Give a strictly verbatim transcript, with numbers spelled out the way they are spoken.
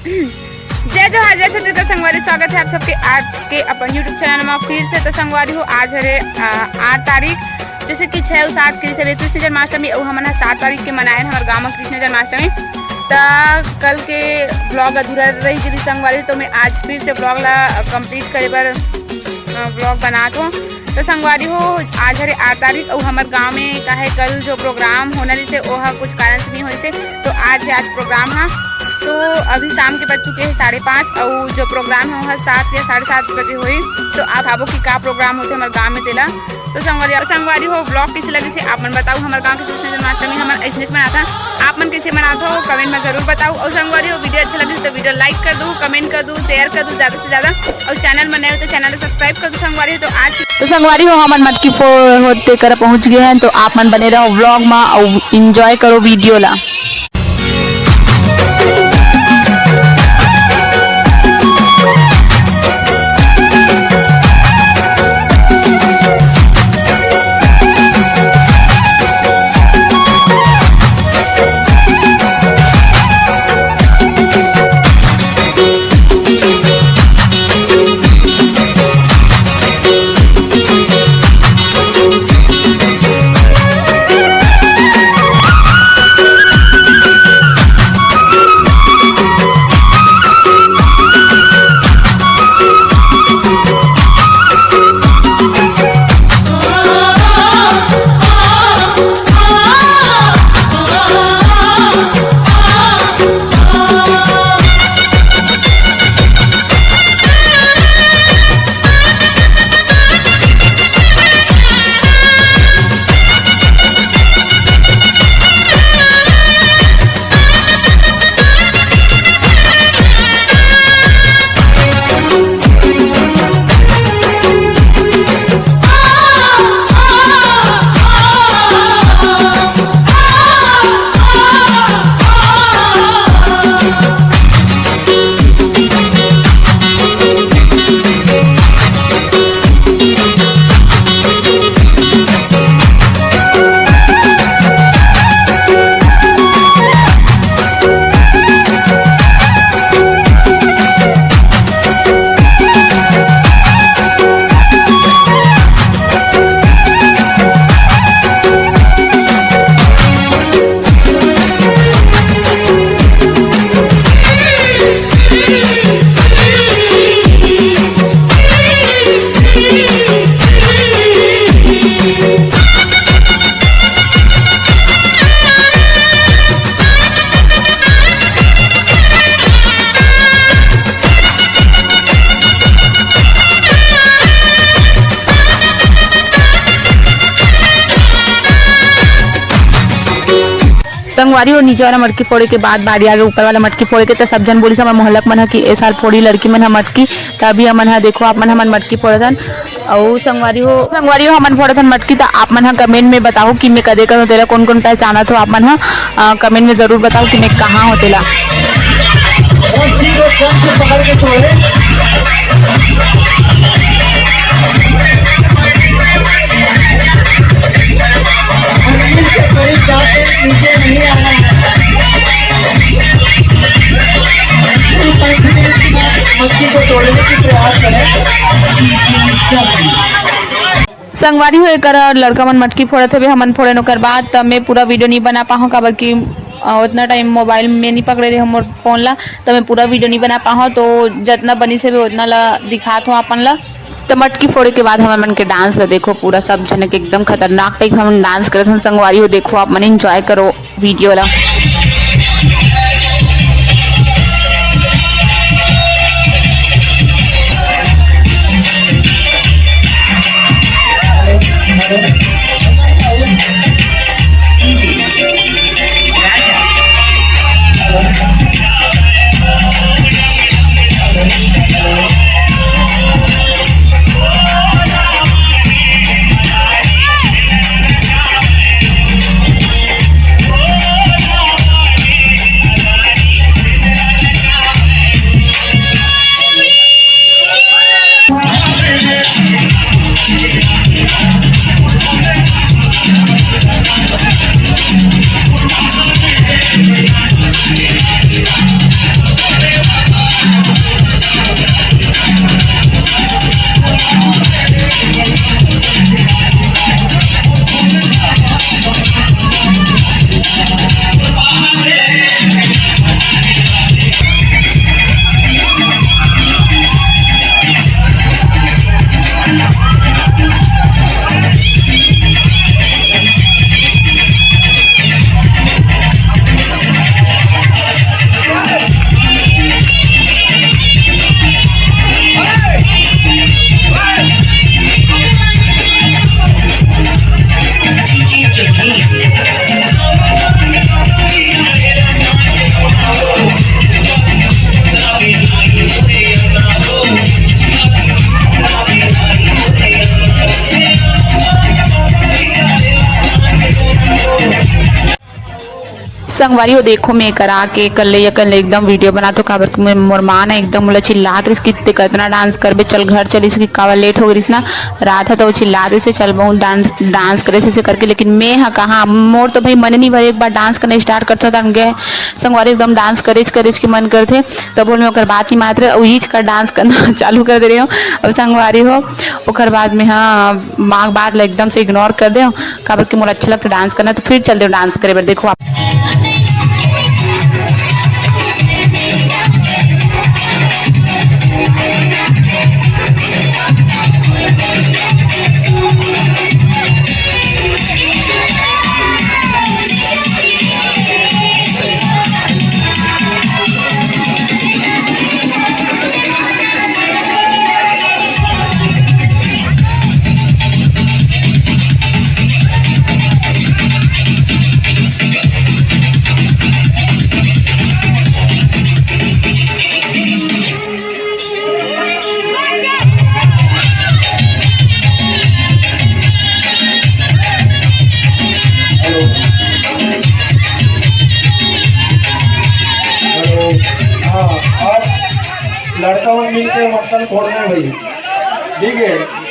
जय जोहार, जय छत्तीसगढ़ संगवारी, स्वागत है आप सबके आज के अपन YouTube चैनल में फिर से। तो संगवारी हो, आज हरे, अ, आठ तारीख, जैसे कि छः अउ सात के जैसे कृष्ण जन्माष्टमी, अउ हमन ह सात तारीख के मनाए हन हमर गाँव में कृष्ण जन्माष्टमी। त कल के ब्लॉग अधूरा रह गे संगवारी, तो मैं आज फिर से ब्लॉग ला कंप्लीट करे बर, अ, ब्लॉग बनात हों। तो संगवारी हो, आज हरे आठ तारीख, अउ हमर गाँव में का है, कल जो प्रोग्राम होना रहिसे, ओह कुछ कारण से नहीं होइसे, तो आज है आज प्रोग्राम हा। तो अभी शाम के बज चुके हैं साढ़े पाँच, अउ जो प्रोग्राम है, ओह सात या साढ़े सात बजे होही। तो आप भावो कि का प्रोग्राम होथे हमर गाँव में तेला। तो संगवारी, संगवारी हो, ब्लॉग कैसे लगिसे आप मन बताओ, हमर गाँव के कृष्ण जन्माष्टमी हमन ऐसने मनाथन, आप मन कैसे मनात हो, कमेंट में जरूर बताओ। अउ संगवारी हो, वीडियो अच्छा लगिस तो वीडियो लाइक कर दो, कमेंट कर दो, शेयर कर दो ज्यादा से ज्यादा। अउ चैनल में नए हो तो चैनल ला सब्सक्राइब कर दो संगवारी हो। तो आज तो संगवारी हो, हमन मटकी फोड़ होते कर पहुंच गए हैं, तो आप मन बने रहो ब्लॉग में अउ एंजॉय करो वीडियो ला। संगवारी हो, नीचे वाला मटकी फोड़े के बाद बारी आगे ऊपर वाला मटकी फोड़े के, त सब झन बोलिस हमर मोहल्ला के मन ह कि ए साल फोड़ी लड़की मन ह मटकी। त अभी हमन ह देखो, आप मन हमन मटकी फोड़त हन। अउ संगवारी हो, संगवारी हो, हमन फोड़त हन मटकी, त आप मन ह कमेंट में बताओ कि मैं कदे कर हों तेला, कोन कोन पहचानत हो आप मन ह, अ, कमेंट में जरूर बताओ कि मैं कहाँ हों तेला। संगवारी हो, एकर लड़का मन मटकी फोड़त हवे, हमन फोड़ेन ओकर बाद, त मैं पूरा वीडियो नहीं बना पाहूँ, काबर कि, अ, उतना टाइम मोबाइल में नहीं पकड़े रहे मोर फोन ला, त मैं पूरा वीडियो नहीं बना पाहूँ। तो जतना बनिस हवे उतना ला दिखात हूँ अपन ला। त मटकी फोड़े के बाद हमन मन के डांस ला देखो, पूरा सब झन के एकदम खतरनाक टाइप हमन डांस करत हन। संगवारी हो, देखो, आप मन एंजॉय करो वीडियो ला। संगवारी हो, देखो, मैं करा के कर ले या कर ले एकदम वीडियो बना तो काबर कि मैं, मोर माँ ना एकदम मोला चिल्लात रहिस कि "ते कतना डांस करबे, चल घर चलिस" कि काबर लेट हो गइस ना रात ह, तो वो चिल्लात रहिस, "चल बहुत डांस, डांस करे से करके", लेकिन मैं हा कहाँ, मोर तो भाई मन नहीं भरे, एक बार डांस करना स्टार्ट करता था, हम गए संगवारी एकदम डांस करेज करेज के मन करथे, तब बोल मैं ओकर बात नहीं मानत रहे, उहीच का डांस करना चालू कर दे रहे हो। अब संगवारी हो, ओकर बाद में हाँ, माँ के बात ला एकदम से इग्नोर कर दे, काबर कि मोला अच्छा लगता डांस करना, तो फिर चल दे डांस करे बर। देखो आप। हेलो। हेलो। हाँ, अब लड़का मन मिलके मक्खन फोड़ना है भाई, ठीक है?